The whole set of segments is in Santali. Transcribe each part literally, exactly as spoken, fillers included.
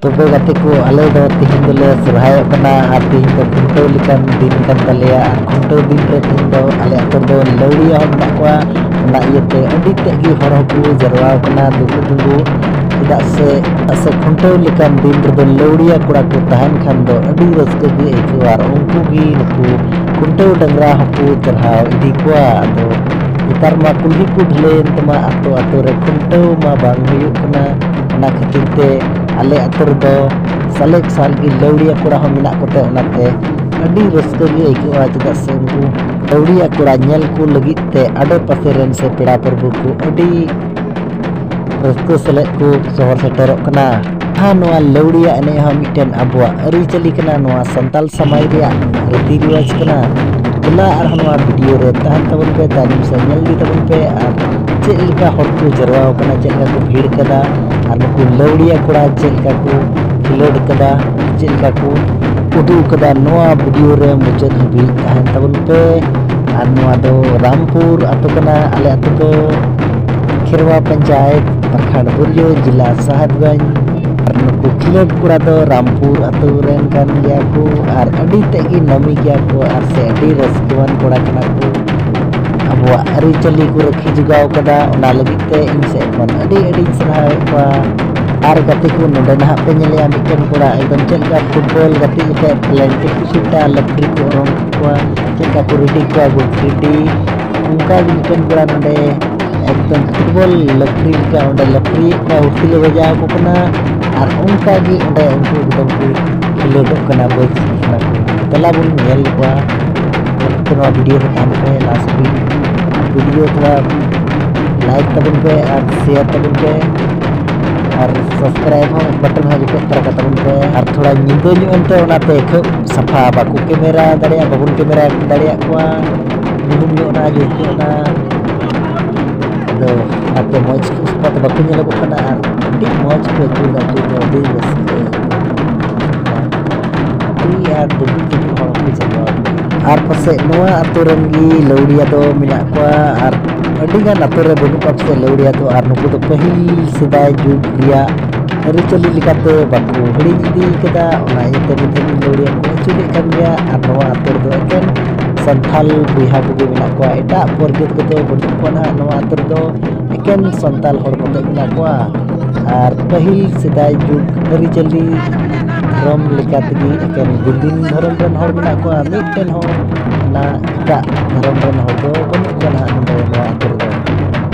ᱛᱚᱵᱮ ᱜᱟᱛᱮ ᱠᱚ, ᱟᱞᱮ ᱫᱚ ᱛᱮᱦᱮᱧ ᱫᱚᱞᱮ ᱥᱚᱨᱦᱟᱭᱚᱜ ᱠᱟᱱᱟ ᱟᱨ ᱛᱮᱦᱮᱧ ᱫᱚ ᱠᱷᱩᱱᱴᱟᱹᱣ ᱞᱮᱠᱟᱱ ᱫᱤᱱ ᱠᱟᱱ ᱛᱟᱞᱮᱭᱟ᱾ ᱟᱨ ᱠᱷᱩᱱᱴᱟᱹᱣ ᱫᱤᱱ ᱨᱮ ᱛᱮᱦᱮᱧ ᱫᱚ ᱟᱞᱮ ᱟᱹᱛᱩ ᱨᱮᱫᱚ ᱞᱟᱹᱣᱲᱤᱭᱟᱹ ᱦᱚᱸ ᱢᱮᱱᱟᱜ ᱠᱚᱣᱟ᱾ ᱚᱱᱟ ᱤᱭᱟᱹᱛᱮ ᱟᱹᱰᱤ ᱛᱮᱫ ᱜᱮ ᱦᱚᱲ ᱦᱚᱸᱠᱚ ᱡᱟᱨᱣᱟ ᱟᱠᱟᱱᱟ ᱫᱩᱸᱜᱩ ᱫᱩᱸᱜᱩ᱾ ᱪᱮᱫᱟᱜ ᱥᱮ, ᱪᱮᱫᱟᱜ ᱥᱮ ᱠᱷᱩᱱᱴᱟᱹᱣ ᱞᱮᱠᱟᱱ ᱫᱤᱱ ᱨᱮᱫᱚ ᱞᱟᱹᱣᱲᱤᱭᱟᱹ ᱠᱚᱲᱟ ᱠᱚ ᱛᱟᱦᱮᱱ ᱠᱷᱟᱱ ᱫᱚ ᱟᱹᱰᱤ ᱨᱟᱹᱥᱠᱟᱹ ᱜᱮ ᱟᱹᱭᱠᱟᱹᱜᱼᱟ᱾ ᱟᱨ ᱩᱱᱠᱩ ᱜᱮ ᱱᱩᱠᱩ ᱠᱷᱩᱱᱴᱟᱹᱣ ᱰᱟᱝᱨᱟ ᱦᱚᱸᱠᱚ ᱪᱟᱨᱦᱟᱣ ᱤᱫᱤ ᱠᱚᱣᱟ᱾ ᱟᱫᱚ ᱱᱮᱛᱟᱨ ᱢᱟ ᱠᱩᱞᱦᱤ ᱠᱚ ᱰᱷᱟᱹᱞᱟᱹᱭᱮᱱ ᱛᱟᱢᱟ, ᱟᱛᱳ ᱟᱛᱳ ᱨᱮ ᱠᱷᱩᱱᱴᱟᱹᱣ ᱢᱟ ᱵᱟᱝ ᱦᱩᱭᱩᱜ ᱠᱟᱱᱟ᱾ ᱚᱱᱟ ᱠᱷᱟᱹᱛᱤᱨ ᱛᱮ ᱟᱞᱮ ᱟᱛᱳ ᱨᱮᱫᱚ ᱥᱟᱞᱮ ᱥᱟᱞ ᱜᱮ ᱞᱟᱹᱣᱲᱤᱭᱟᱹ ᱠᱚᱲᱟ ᱦᱚᱸ ᱢᱮᱱᱟᱜ ᱠᱚᱛᱮ, ᱚᱱᱟᱛᱮ ᱟᱹᱰᱤ ᱨᱟᱹᱥᱠᱟᱹ ᱜᱮ ᱟᱹᱭᱠᱟᱹᱜᱼᱟ᱾ ᱪᱮᱫᱟᱜ ᱥᱮ ᱩᱱᱠᱩ ᱞᱟᱹᱣᱲᱤᱭᱟᱹ ᱠᱚᱲᱟ ᱧᱮᱞ ᱠᱚ ᱞᱟᱹᱜᱤᱫ ᱛᱮ ᱟᱰᱮ ᱯᱟᱥᱮ ᱨᱮᱱ ᱥᱮ ᱯᱮᱲᱟ ᱯᱨᱚᱵᱷᱩ ᱠᱚ ᱟᱹᱰᱤ ᱨᱟᱹᱥᱠᱟᱹ ᱥᱮᱞᱮᱫ ᱠᱚ ᱥᱚᱦᱚᱨ ᱥᱮᱴᱮᱨᱚᱜ ᱠᱟᱱᱟ᱾ ᱡᱟᱦᱟᱸ ᱱᱚᱣᱟ ᱞᱟᱹᱣᱲᱤᱭᱟᱹ ᱮᱱᱮᱡ ᱦᱚᱸ ᱢᱤᱫᱴᱮᱱ ᱟᱵᱚᱣᱟᱜ ᱟᱹᱨᱤᱪᱟᱹᱞᱤ ᱠᱟᱱᱟ, ᱱᱚᱣᱟ ᱥᱟᱱᱛᱟᱞ ᱥᱚᱢᱟᱡᱽ ᱨᱮᱭᱟᱜ ᱨᱤᱛᱤ ᱨᱮᱣᱟᱡᱽ ᱠᱟᱱᱟ᱾ ᱫᱮᱞᱟ ᱟᱨᱦᱚᱸ ᱱᱚᱣᱟ ᱵᱷᱤᱰᱤᱭᱳ ᱨᱮ ᱛᱟᱦᱮᱱ ᱛᱟᱵᱚᱱ ᱯᱮ, ᱛᱟᱭᱱᱚᱢ ᱥᱮᱫ ᱧᱮᱞ ᱤᱫᱤ ᱛᱟᱵᱚᱱ ᱯᱮ᱾ ᱟᱨ ᱪᱮᱫ ᱞᱮᱠᱟ ᱦᱚᱲ ᱠᱚ ᱡᱟᱨᱣᱟ ᱟᱠᱟᱱᱟ, ᱪᱮᱫ ᱞᱮᱠᱟ ᱠᱚ ᱵᱷᱤᱲ ᱠᱟᱫᱟ, ᱟᱨ ᱱᱩᱠᱩ ᱞᱟᱹᱣᱲᱤᱭᱟᱹ ᱠᱚᱲᱟ ᱪᱮᱫ ᱞᱮᱠᱟ ᱠᱚ ᱠᱷᱮᱞᱳᱰ ᱠᱟᱫᱟ, ᱪᱮᱫ ᱞᱮᱠᱟ ᱠᱚ ᱩᱫᱩᱜ ᱠᱟᱫᱟ, ᱱᱚᱣᱟ ᱵᱷᱤᱰᱤᱭᱳ ᱨᱮ ᱢᱩᱪᱟᱹᱫ ᱦᱟᱹᱵᱤᱡ ᱛᱟᱦᱮᱱ ᱛᱟᱵᱚᱱ ᱯᱮ᱾ ᱟᱨ ᱱᱚᱣᱟ ᱫᱚ ᱨᱟᱢᱯᱩᱨ ᱟᱛᱳ ᱠᱟᱱᱟ᱾ ᱟᱞᱮ ᱟᱛᱳ ᱫᱚ ᱠᱷᱮᱨᱣᱟ ᱯᱚᱧᱪᱟᱭᱮᱛ, ᱯᱨᱚᱠᱷᱚᱸᱰ ᱵᱩᱨᱡᱳ, ᱡᱮᱞᱟ ᱥᱟᱦᱮᱵᱽᱜᱚᱸᱡᱽ᱾ ᱟᱨ ᱱᱩᱠᱩ ᱠᱷᱮᱞᱳᱰ ᱠᱚᱲᱟ ᱫᱚ ᱨᱟᱢᱯᱩᱨ ᱟᱛᱳ ᱨᱮᱱ ᱠᱟᱱ ᱜᱮᱭᱟ ᱠᱚ ᱟᱨ ᱟᱹᱰᱤ ᱛᱮᱫ ᱜᱮ ᱱᱟᱢᱤ ᱜᱮᱭᱟ ᱠᱚ ᱟᱨ ᱥᱮ ᱟᱹᱰᱤ ᱨᱟᱹᱥᱠᱟᱹᱣᱟᱱ ᱠᱚᱲᱟ ᱠᱟᱱᱟ ᱠᱚ᱾ ᱟᱵᱚᱣᱟᱜ ᱟᱹᱨᱤᱪᱟᱹᱞᱤ ᱠᱚ ᱨᱟᱹᱠᱷᱤ ᱡᱚᱜᱟᱣ ᱠᱟᱫᱟ, ᱚᱱᱟ ᱞᱟᱹᱜᱤᱫ ᱛᱮ ᱤᱧ ᱥᱮᱫ ᱠᱷᱚᱱ ᱟᱹᱰᱤ ᱟᱹᱰᱤᱧ ᱥᱟᱨᱦᱟᱣᱮᱫ ᱠᱚᱣᱟ᱾ ᱟᱨ ᱜᱟᱛᱮ ᱠᱚ, ᱱᱚᱰᱮ ᱱᱟᱦᱟᱜ ᱯᱮ ᱧᱮᱞᱮᱭᱟ ᱢᱤᱫᱴᱮᱱ ᱠᱚᱲᱟ ᱮᱠᱫᱚᱢ ᱪᱮᱫ ᱞᱮᱠᱟ ᱯᱷᱩᱴᱵᱚᱞ ᱜᱟᱛᱮᱜ ᱞᱮᱠᱟ ᱵᱞᱮᱱᱠᱮᱴ ᱠᱚ ᱥᱩᱴᱟ, ᱞᱟᱹᱠᱲᱤ ᱠᱚ ᱚᱨᱚᱝ ᱠᱚᱣᱟ, ᱪᱮᱫ ᱞᱮᱠᱟ ᱠᱚ ᱨᱮᱰᱤ ᱠᱚᱣᱟ ᱜᱩᱴ ᱨᱮᱰᱤ, ᱚᱱᱠᱟ ᱜᱮ ᱢᱤᱫᱴᱮᱱ ᱠᱚᱲᱟ ᱱᱚᱰᱮ ᱮᱠᱫᱚᱢ ᱯᱷᱩᱴᱵᱚᱞ ᱞᱟᱹᱠᱲᱤ ᱞᱮᱠᱟ ᱚᱸᱰᱮ ᱞᱟᱹᱠᱲᱤᱭᱮᱫ ᱠᱚᱣᱟ, ᱦᱩᱥᱤᱞᱮ ᱵᱟᱡᱟᱣ ᱟᱠᱚ ᱠᱟᱱᱟ᱾ ᱟᱨ ᱚᱱᱠᱟ ᱜᱮ ᱚᱸᱰᱮ ᱩᱱᱠᱩ ᱮᱠᱫᱚᱢ ᱠᱚ ᱠᱷᱮᱞᱳᱰᱚᱜ ᱠᱟᱱᱟ, ᱵᱟᱹᱡ ᱠᱟᱱᱟ ᱠᱚ᱾ ᱫᱮᱞᱟ ᱵᱚᱱ ᱧᱮᱞ ᱠᱚᱣᱟ᱾ ᱛᱚ ᱱᱚᱣᱟ ᱵᱷᱤᱰᱤᱭᱳ ᱨᱮ ᱛᱟᱦᱮᱱ ᱯᱮ ᱞᱟᱥᱴ ᱦᱟᱹᱵᱤᱡ᱾ ᱵᱷᱤᱰᱤᱭᱳ ᱛᱷᱚᱲᱟ ᱞᱟᱭᱤᱠ ᱛᱟᱵᱚᱱ ᱯᱮ ᱟᱨ ᱥᱮᱭᱟᱨ ᱛᱟᱵᱚᱱ ᱯᱮ ᱟᱨ ᱥᱟᱵᱥᱠᱨᱟᱭᱤᱵ ᱦᱚᱸ ᱵᱟᱴᱚᱱ ᱦᱚᱸ ᱡᱚᱴᱮᱫ ᱛᱚᱨᱟ ᱠᱟᱛᱟᱵᱚᱱ ᱯᱮ᱾ ᱟᱨ ᱛᱷᱚᱲᱟ ᱧᱤᱫᱟᱹ ᱧᱚᱜ ᱮᱱᱛᱮ ᱚᱱᱟᱛᱮ ᱠᱷᱩᱵ ᱥᱟᱯᱷᱟ ᱵᱟᱠᱚ ᱠᱮᱢᱮᱨᱟ ᱫᱟᱲᱮᱭᱟᱜᱼᱟ, ᱵᱟᱵᱚᱱ ᱠᱮᱢᱮᱨᱟ ᱫᱟᱲᱮᱭᱟᱜ ᱠᱚᱣᱟ᱾ ᱧᱩᱦᱩᱢ ᱧᱚᱜ ᱮᱱᱟ, ᱧᱩᱛ ᱧᱚᱜ ᱮᱱᱟ᱾ ᱟᱫᱚ ᱚᱱᱟᱛᱮ ᱢᱚᱡᱽ ᱠᱚ ᱥᱟᱯᱷᱟ ᱫᱚ ᱵᱟᱠᱚ ᱧᱮᱞᱚᱜᱚᱜ ᱠᱟᱱᱟ ᱟᱨ ᱟᱹᱰᱤ ᱢᱚᱡᱽ ᱠᱚ ᱟᱹᱪᱩᱨ ᱫᱟ, ᱟᱹᱪᱩᱨ ᱫᱟ, ᱟᱹᱰᱤ ᱨᱟᱹᱥᱠᱟᱹ᱾ ᱟᱹᱰᱤ ᱟᱨ ᱫᱩᱲᱩᱵ ᱫᱩᱲᱩᱵ ᱦᱚᱲ ᱠᱚ ᱡᱟᱣᱨᱟ ᱟᱠᱟᱱᱟ᱾ ᱟᱨ ᱯᱟᱥᱮᱡ ᱱᱚᱣᱟ ᱟᱛᱳ ᱨᱮᱱ ᱜᱮ ᱞᱟᱹᱣᱲᱤᱭᱟ ᱫᱚ ᱢᱮᱱᱟᱜ ᱠᱚᱣᱟ ᱟᱨ ᱟᱹᱰᱤ ᱜᱟᱱ ᱟᱛᱳ ᱨᱮ ᱵᱟᱹᱱᱩᱜ ᱠᱚᱣᱟ ᱯᱟᱥᱮᱡ ᱞᱟᱹᱣᱲᱤᱭᱟ ᱫᱚ᱾ ᱟᱨ ᱱᱩᱠᱩ ᱫᱚ ᱯᱟᱹᱦᱤᱞ ᱥᱮᱫᱟᱭ ᱡᱩᱜᱽ ᱨᱮᱭᱟᱜ ᱟᱹᱨᱤᱪᱟᱹᱞᱤ ᱞᱮᱠᱟᱛᱮ ᱵᱟᱠᱚ ᱦᱤᱲᱤᱧ ᱤᱫᱤ ᱠᱟᱫᱟ᱾ ᱚᱱᱟ ᱤᱭᱟᱹᱛᱮ ᱱᱤᱛ ᱦᱚᱸ ᱞᱟᱹᱣᱲᱤᱭᱟᱹ ᱠᱚ ᱟᱹᱪᱩᱨᱮᱫ ᱠᱟᱱ ᱜᱮᱭᱟ᱾ ᱟᱨ ᱱᱚᱣᱟ ᱟᱹᱛᱩ ᱨᱮᱫᱚ ᱮᱠᱮᱱ ᱥᱟᱱᱛᱟᱞ ᱵᱚᱭᱦᱟ ᱠᱚᱜᱮ ᱢᱮᱱᱟᱜ ᱠᱚᱣᱟ, ᱮᱴᱟᱜ ᱯᱟᱹᱨᱡᱟᱹᱛ ᱠᱚᱫᱚ ᱵᱟᱹᱱᱩᱜ ᱠᱚᱣᱟ ᱱᱟᱦᱟᱜ ᱱᱚᱣᱟ ᱟᱹᱛᱩ ᱨᱮᱫᱚ᱾ ᱮᱠᱮᱱ ᱥᱟᱱᱛᱟᱞ ᱦᱚᱲ ᱠᱚᱛᱮ ᱢᱮᱱᱟᱜ ᱠᱚᱣᱟ᱾ ᱟᱨ ᱯᱟᱹᱦᱤᱞ ᱥᱮᱫᱟᱭ ᱡᱩᱜᱽ ᱟᱹᱨᱤᱪᱟᱹᱞᱤ ᱫᱷᱚᱨᱚᱢ ᱞᱮᱠᱟ ᱛᱮᱜᱮ ᱮᱠᱮᱱ ᱜᱩᱱᱰᱤᱱ ᱫᱷᱚᱨᱚᱢ ᱨᱮᱱ ᱦᱚᱲ ᱢᱮᱱᱟᱜ ᱠᱚᱣᱟ᱾ ᱢᱤᱫᱴᱮᱱ ᱦᱚᱸ ᱚᱱᱟ ᱮᱴᱟᱜ ᱫᱷᱚᱨᱚᱢ ᱨᱮᱱ ᱦᱚᱲ ᱫᱚ ᱵᱟᱹᱱᱩᱜ ᱠᱚᱣᱟ ᱱᱟᱦᱟᱜ ᱱᱚᱰᱮ ᱱᱚᱣᱟ ᱟᱹᱛᱩ ᱨᱮᱫᱚ᱾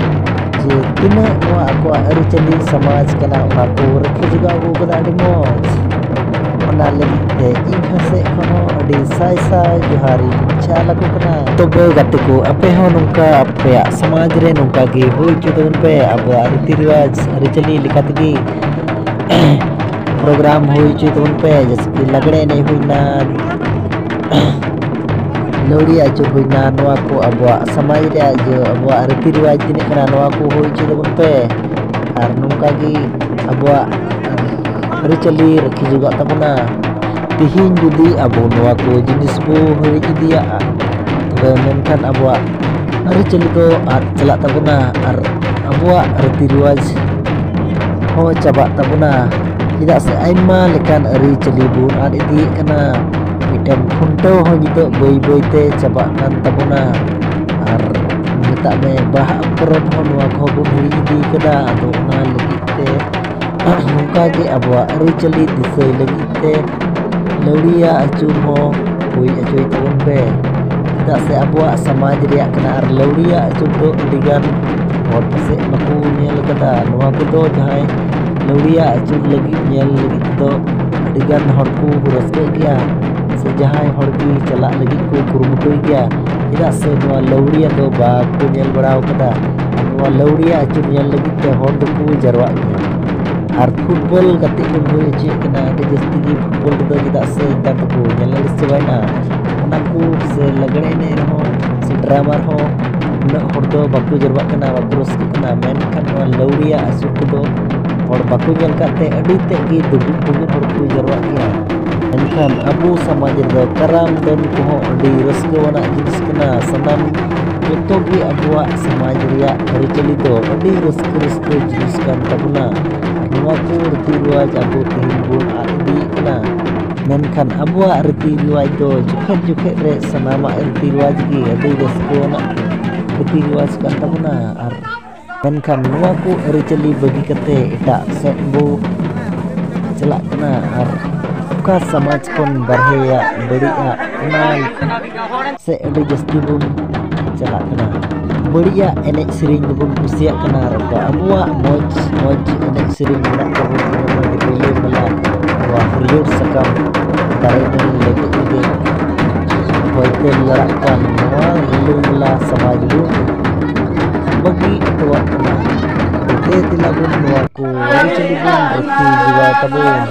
ᱡᱮ ᱛᱤᱱᱟᱹᱜ ᱱᱚᱣᱟ ᱟᱠᱚᱣᱟᱜ ᱟᱹᱨᱤᱪᱟᱹᱞᱤ ᱥᱚᱢᱟᱡᱽ ᱠᱟᱱᱟ, ᱚᱱᱟ ᱠᱚ ᱨᱟᱹᱠᱷᱤ ᱡᱚᱜᱟᱣ ᱟᱹᱜᱩ ᱠᱟᱫᱟ, ᱟᱹᱰᱤ ᱢᱚᱡᱽ᱾ ᱚᱱᱟ ᱞᱟᱹᱜᱤᱫ ᱛᱮ ᱤᱧ ᱦᱚᱸ ᱥᱮᱫ ᱠᱷᱚᱱ ᱦᱚᱸ ᱟᱹᱰᱤ ᱥᱟᱭ ᱥᱟᱭ ᱡᱚᱦᱟᱨ ᱤᱧ ᱪᱟᱞ ᱟᱠᱚ ᱠᱟᱱᱟ᱾ ᱛᱚᱵᱮ ᱜᱟᱛᱮ ᱠᱚ, ᱟᱯᱮ ᱦᱚᱸ ᱱᱚᱝᱠᱟ ᱟᱯᱮᱭᱟᱜ ᱥᱚᱢᱟᱡᱽ ᱨᱮ ᱱᱚᱝᱠᱟ ᱜᱮ ᱦᱩᱭ ᱦᱚᱪᱚᱭ ᱛᱟᱵᱚᱱ ᱯᱮ, ᱟᱵᱚᱣᱟᱜ ᱨᱤᱛᱤ ᱨᱮᱣᱟᱡᱽ ᱟᱹᱨᱤᱪᱟᱹᱞᱤ ᱞᱮᱠᱟ ᱛᱮᱜᱮ ᱯᱨᱳᱜᱨᱟᱢ ᱦᱩᱭ ᱦᱚᱪᱚᱭ ᱛᱟᱵᱚᱱ ᱯᱮ᱾ ᱡᱮᱭᱥᱮ ᱠᱤ ᱞᱟᱜᱽᱲᱮ ᱮᱱᱮᱡ ᱦᱩᱭᱱᱟ, ᱞᱟᱹᱣᱲᱤ ᱟᱹᱪᱩᱨ ᱦᱩᱭᱱᱟ, ᱱᱚᱣᱟ ᱠᱚ ᱟᱵᱚᱣᱟᱜ ᱥᱚᱢᱟᱡᱽ ᱨᱮᱭᱟᱜ ᱡᱮ ᱟᱵᱚᱣᱟᱜ ᱨᱤᱛᱤ ᱨᱮᱣᱟᱡᱽ ᱛᱤᱱᱟᱹᱜ ᱠᱟᱱᱟ, ᱱᱚᱣᱟ ᱠᱚ ᱦᱩᱭ ᱦᱚᱪᱚᱭ ᱛᱟᱵᱚᱱ ᱯᱮ᱾ ᱟᱨ ᱱᱚᱝᱠᱟ ᱜᱮ ᱟᱵᱚᱣᱟᱜ ᱟᱹᱨᱤᱪᱟᱹᱞᱤ ᱨᱟᱹᱠᱷᱤ ᱡᱚᱜᱟᱜ ᱛᱟᱵᱚᱱᱟ᱾ ᱛᱤᱦᱤᱧ ᱡᱩᱫᱤ ᱟᱵᱚ ᱱᱚᱣᱟ ᱠᱚ ᱡᱤᱱᱤᱥ ᱵᱚ ᱦᱤᱲᱤᱧ ᱤᱫᱤᱭᱟ, ᱛᱚᱵᱮ ᱢᱮᱱᱠᱷᱟᱱ ᱟᱵᱚᱣᱟᱜ ᱟᱹᱨᱤᱪᱟᱹᱞᱤ ᱫᱚ ᱟᱫ ᱪᱟᱞᱟᱜ ᱛᱟᱵᱚᱱᱟ ᱟᱨ ᱟᱵᱚᱣᱟᱜ ᱨᱤᱛᱤ ᱨᱮᱣᱟᱡᱽ ᱦᱚᱸ ᱪᱟᱵᱟᱜ ᱛᱟᱵᱚᱱᱟ᱾ ᱪᱮᱫᱟᱜ ᱥᱮ ᱟᱭᱢᱟ ᱞᱮᱠᱟᱱ ᱟᱹᱨᱤᱪᱟᱹᱞᱤ ᱵᱚᱱ ᱟᱫ ᱤᱫᱤᱭᱮᱫ ᱠᱟᱱᱟ᱾ ᱢᱤᱫᱴᱮᱱ ᱠᱷᱩᱱᱴᱟᱹᱣ ᱦᱚᱸ ᱱᱤᱛᱚᱜ ᱵᱟᱹᱭ ᱵᱟᱹᱭ ᱛᱮ ᱪᱟᱵᱟᱜ ᱠᱟᱱ ᱛᱟᱵᱚᱱᱟ᱾ ᱟᱨ ᱢᱮᱛᱟᱜ ᱢᱮ, ᱵᱟᱦᱟ ᱯᱚᱨᱚᱵᱽ ᱦᱚᱸ ᱱᱚᱣᱟ ᱠᱚᱦᱚᱸ ᱵᱚᱱ ᱦᱤᱲᱤᱧ ᱤᱫᱤ ᱠᱟᱫᱟ᱾ ᱟᱫᱚ ᱚᱱᱟ ᱞᱟᱹᱜᱤᱫ ᱛᱮ ᱱᱚᱝᱠᱟ ᱜᱮ ᱟᱵᱚᱣᱟᱜ ᱟᱹᱨᱤᱪᱟᱹᱞᱤ ᱫᱤᱥᱟᱹᱭ ᱞᱟᱹᱜᱤᱫ ᱛᱮ ᱞᱟᱹᱣᱲᱤᱭᱟ ᱟᱹᱪᱩᱨ ᱦᱚᱸ ᱦᱩᱭ ᱦᱚᱪᱚᱭ ᱛᱟᱵᱚᱱ ᱯᱮ᱾ ᱪᱮᱫᱟᱜ ᱥᱮ ᱟᱵᱚᱣᱟᱜ ᱥᱚᱢᱟᱡᱽ ᱨᱮᱭᱟᱜ ᱠᱟᱱᱟ᱾ ᱟᱨ ᱞᱟᱹᱣᱲᱤᱭᱟ ᱟᱹᱪᱩᱨ ᱫᱚ ᱟᱹᱰᱤᱜᱟᱱ ᱦᱚᱲ ᱯᱟᱥᱮᱡ ᱵᱟᱠᱚ ᱧᱮᱞ ᱠᱟᱫᱟ᱾ ᱱᱚᱣᱟ ᱠᱚᱫᱚ ᱡᱟᱦᱟᱸᱭ ᱞᱟᱹᱣᱲᱤᱭᱟ ᱟᱹᱪᱩᱨ ᱞᱟᱹᱜᱤᱫ, ᱧᱮᱞ ᱞᱟᱹᱜᱤᱫ ᱫᱚ ᱟᱹᱰᱤᱜᱟᱱ ᱦᱚᱲ ᱠᱚ ᱨᱟᱹᱥᱠᱟᱹᱜ ᱜᱮᱭᱟ᱾ ᱥᱮ ᱡᱟᱦᱟᱸᱭ ᱦᱚᱲ ᱜᱮ ᱪᱟᱞᱟᱜ ᱞᱟᱹᱜᱤᱫ ᱠᱚ ᱠᱩᱨᱩᱢᱩᱴᱩᱭ ᱜᱮᱭᱟ᱾ ᱪᱮᱫᱟᱜ ᱥᱮ ᱱᱚᱣᱟ ᱞᱟᱹᱣᱲᱤᱭᱟ ᱫᱚ ᱵᱟᱠᱚ ᱧᱮᱞ ᱵᱟᱲᱟ ᱟᱠᱟᱫᱟ᱾ ᱟᱨ ᱱᱚᱣᱟ ᱞᱟᱹᱣᱲᱤᱭᱟ ᱟᱹᱪᱩᱨ ᱧᱮᱞ ᱞᱟᱹᱜᱤᱫ ᱛᱮ ᱦᱚᱲ ᱫᱚᱠᱚ ᱡᱟᱨᱣᱟᱜ ᱜᱮᱭᱟ᱾ ᱟᱨ ᱯᱷᱩᱴᱵᱚᱞ ᱜᱟᱛᱮᱜ ᱵᱚᱱ ᱦᱩᱭ ᱦᱚᱪᱚᱭᱮᱫ ᱠᱟᱱᱟ ᱟᱹᱰᱤ ᱡᱟᱹᱥᱛᱤ ᱜᱮ᱾ ᱯᱷᱩᱴᱵᱚᱞ ᱨᱮᱫᱚ ᱪᱮᱫᱟᱜ ᱥᱮ ᱱᱮᱛᱟᱨ ᱫᱚᱠᱚ ᱧᱮᱞ ᱟᱹᱲᱤᱥ ᱪᱟᱵᱟᱭᱮᱱᱟ᱾ ᱚᱱᱟ ᱠᱚ ᱥᱮ ᱞᱟᱜᱽᱲᱮ ᱮᱱᱮᱡ ᱨᱮᱦᱚᱸ ᱥᱮ ᱰᱨᱟᱢᱟ ᱨᱮᱦᱚᱸ ᱩᱱᱟᱹᱜ ᱦᱚᱲ ᱫᱚ ᱵᱟᱠᱚ ᱡᱟᱨᱣᱟᱜ ᱠᱟᱱᱟ, ᱵᱟᱠᱚ ᱨᱟᱹᱥᱠᱟᱹᱜ ᱠᱟᱱᱟ᱾ ᱢᱮᱱᱠᱷᱟᱱ ᱱᱚᱣᱟ ᱞᱟᱹᱣᱲᱤᱭᱟ ᱟᱹᱪᱩᱨ ᱠᱚᱫᱚ ᱦᱚᱲ ᱵᱟᱠᱚ ᱧᱮᱞ ᱠᱟᱫ ᱛᱮ ᱟᱹᱰᱤ ᱛᱮᱫ ᱜᱮ ᱫᱩᱜᱩᱫ ᱫᱩᱜᱩᱫ ᱦᱚᱲ ᱠᱚ ᱡᱟᱨᱣᱟᱜ ᱜᱮᱭᱟ᱾ ᱢᱮᱱᱠᱷᱟᱱ ᱟᱵᱚ ᱥᱚᱢᱟᱡᱽ ᱨᱮᱫᱚ ᱠᱟᱨᱟᱢ ᱫᱚᱱ ᱠᱚᱦᱚᱸ ᱟᱹᱰᱤ ᱨᱟᱹᱥᱠᱟᱹᱣᱟᱱᱟᱜ ᱡᱤᱱᱤᱥ ᱠᱟᱱᱟ᱾ ᱥᱟᱱᱟᱢ ᱡᱚᱛᱚ ᱜᱮ ᱟᱵᱚᱣᱟᱜ ᱥᱚᱢᱟᱡᱽ ᱨᱮᱭᱟᱜ ᱟᱹᱨᱤᱪᱟᱹᱞᱤ ᱫᱚ ᱟᱹᱰᱤ ᱨᱟᱹᱥᱠᱟᱹ ᱨᱟᱹᱥᱠᱟᱹ ᱡᱤᱱᱤᱥ ᱠᱟᱱ ᱛᱟᱵᱚᱱᱟ᱾ ᱟᱨ ᱱᱚᱣᱟ ᱠᱚ ᱨᱤᱛᱤ ᱨᱮᱣᱟᱡᱽ ᱟᱵᱚ ᱛᱮᱦᱮᱧ ᱵᱚᱱ ᱟᱫ ᱤᱫᱤᱭᱮᱫ ᱠᱟᱱᱟ᱾ ᱢᱮᱱᱠᱷᱟᱱ ᱟᱵᱚᱣᱟᱜ ᱨᱤᱛᱤ ᱨᱮᱣᱟᱡᱽ ᱫᱚ ᱡᱚᱠᱷᱮᱡ ᱡᱚᱠᱷᱮᱡ ᱨᱮ ᱥᱟᱱᱟᱢᱟᱜ ᱨᱤᱛᱤ ᱨᱮᱣᱟᱡᱽ ᱜᱮ ᱟᱹᱰᱤ ᱨᱟᱹᱥᱠᱟᱹᱣᱟᱱᱟᱜ ᱨᱤᱛᱤ ᱨᱮᱣᱟᱡᱽ ᱠᱟᱱ ᱛᱟᱵᱚᱱᱟ᱾ ᱟᱨ ᱢᱮᱱᱠᱷᱟᱱ ᱱᱚᱣᱟ ᱠᱚ ᱟᱹᱨᱤᱪᱟᱹᱞᱤ ᱵᱟᱹᱜᱤ ᱠᱟᱛᱮ ᱮᱴᱟᱜ ᱥᱮᱫ ᱵᱚ ᱪᱟᱞᱟᱜ ᱠᱟᱱᱟ᱾ ᱟᱨ ᱚᱠᱟ ᱥᱚᱢᱟᱡᱽ ᱠᱷᱚᱱ ᱵᱟᱨᱦᱮᱭᱟᱜ ᱵᱟᱹᱲᱤᱡᱟᱜ ᱚᱱᱟ ᱥᱮ ᱟᱹᱰᱤ ᱡᱟᱹᱥᱛᱤ ᱵᱚᱱ ᱪᱟᱞᱟᱜ ᱠᱟᱱᱟ᱾ ᱵᱟᱹᱲᱤᱡᱟᱜ ᱮᱱᱮᱡ ᱥᱮᱨᱮᱧ ᱫᱚᱵᱚᱱ ᱠᱩᱥᱤᱭᱟᱜ ᱠᱟᱱᱟ, ᱟᱨ ᱚᱠᱟ ᱟᱵᱚᱣᱟᱜ ᱢᱚᱡᱽ ᱢᱚᱡᱽ ᱮᱱᱮᱡ ᱥᱮᱨᱮᱧ ᱢᱮᱱᱟᱜ ᱛᱟᱵᱚᱱ, ᱡᱮᱢᱚᱱ ᱨᱤᱞᱟᱹ ᱢᱟᱞᱟ, ᱱᱚᱣᱟ ᱦᱟᱹᱨᱭᱟᱹᱲ ᱥᱟᱠᱟᱢ ᱫᱟᱨᱮ ᱱᱟᱹᱲᱤ ᱞᱮᱵᱮᱫ ᱞᱮᱵᱮᱫ ᱦᱚᱭᱛᱮ ᱞᱟᱲᱟᱜ ᱠᱟᱱ ᱱᱚᱣᱟ ᱨᱤᱞᱟᱹ ᱢᱟᱞᱟ ᱥᱚᱢᱟᱡᱽ ᱵᱚᱱ ᱵᱟᱹᱜᱤ ᱦᱚᱴᱚᱣᱟᱜ ᱠᱟᱱᱟ᱾ ᱫᱮ ᱫᱮᱞᱟ ᱵᱚᱱ ᱱᱚᱣᱟ ᱠᱚ ᱟᱹᱨᱤᱪᱟᱹᱞᱤ ᱵᱚᱱ ᱨᱟᱹᱠᱷᱤ ᱡᱚᱜᱟᱣ ᱛᱟᱵᱚᱱ᱾